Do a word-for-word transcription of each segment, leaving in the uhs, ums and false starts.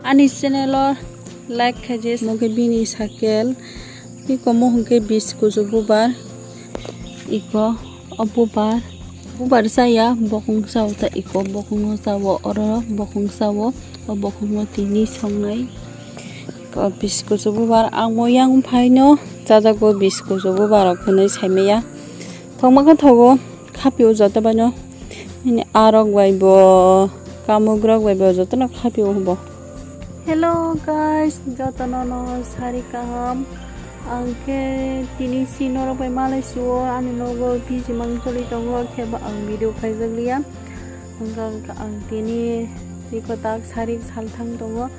Ani channel o like khaijis. Mo khe bini cycle. Iko mo hwnkhe bis kuchuk bubar. Iko o bubar. Bubar chaya bokong chao ta iko bokong no chao oro bokong chao o bokong no tini songnai. Iko bis kuchuk bubar ang mo yang phaino chajago bis kuchuk bubar rok hwnwi saimaya. Thokma khe thogo khapio joto baino. Nini arok bai bo, kamukrok bai bo jotono khapio bo. Hello guys, jotono no sari kaham. Ang khe tini si norok bai malai suo, ani nogo biji mang choli tongo, khe ba ang video khaijak liya. Hwnkha hwnkha ang tini iko tak sari salthang tongo.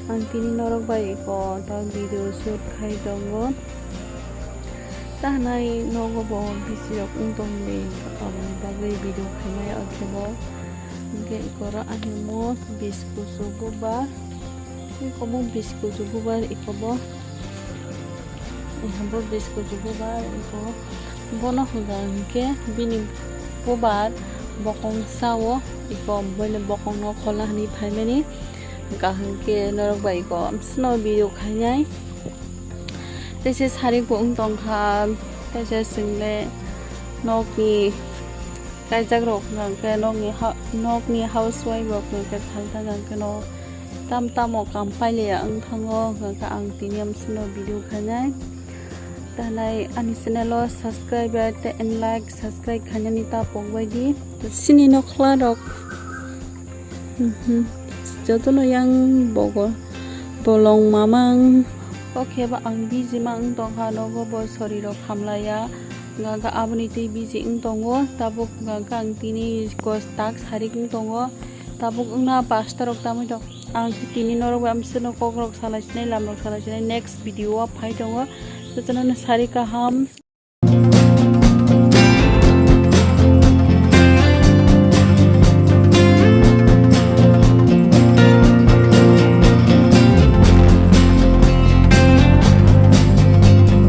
Ang tini norok bai iko tak video shoot khai tongo. Tahnai nogo bo bisi rok wng tong de, aboni bagwi video khainai o khe bo. Hwnkhe iko ro ani mo bis kuchuk bubar. Iko mo bis kuchuk bubar iko bo. Iko bo bis kuchuk bubar iko. Bono hwnkha hwnkhe bini bubar bokong chao iko boino bokong no kholna hwnwi phaimani. Hwnkha hwnkhe norok bai iko amsino video khainai. Teisa sari bo wng tongkha, teisa chwng le nokni kaijak rok hwnkha hwnkhe nokni ha-, nokni housewife rok hwnkha hwnkhe salthang hwnkha hwnkhe no tam tamo kam pailiya wng thango hwnkha hwnkhe ang tini amsino video khainai. Tanai ani channel o subscribe tei and like subscribe khainani ta pok bai di. Sini nokhla rok. Mhm. Jotono yang bogo bolong mamang. O khe ba ang biji ma wng tongkha nogo bo sori rok hamlaiya. Hwnkha hwnkhe aboni twi biji wng tongo. Tabuk hwnkha hwnkhe ang tini kos tak sarik wng tongo. Tabuk wngna pasta rok tamui tong. Ang tini norok bai amsino kok rok salai sinai lam rok salai sinai next video o phai tongo. Jotono no sari kaham.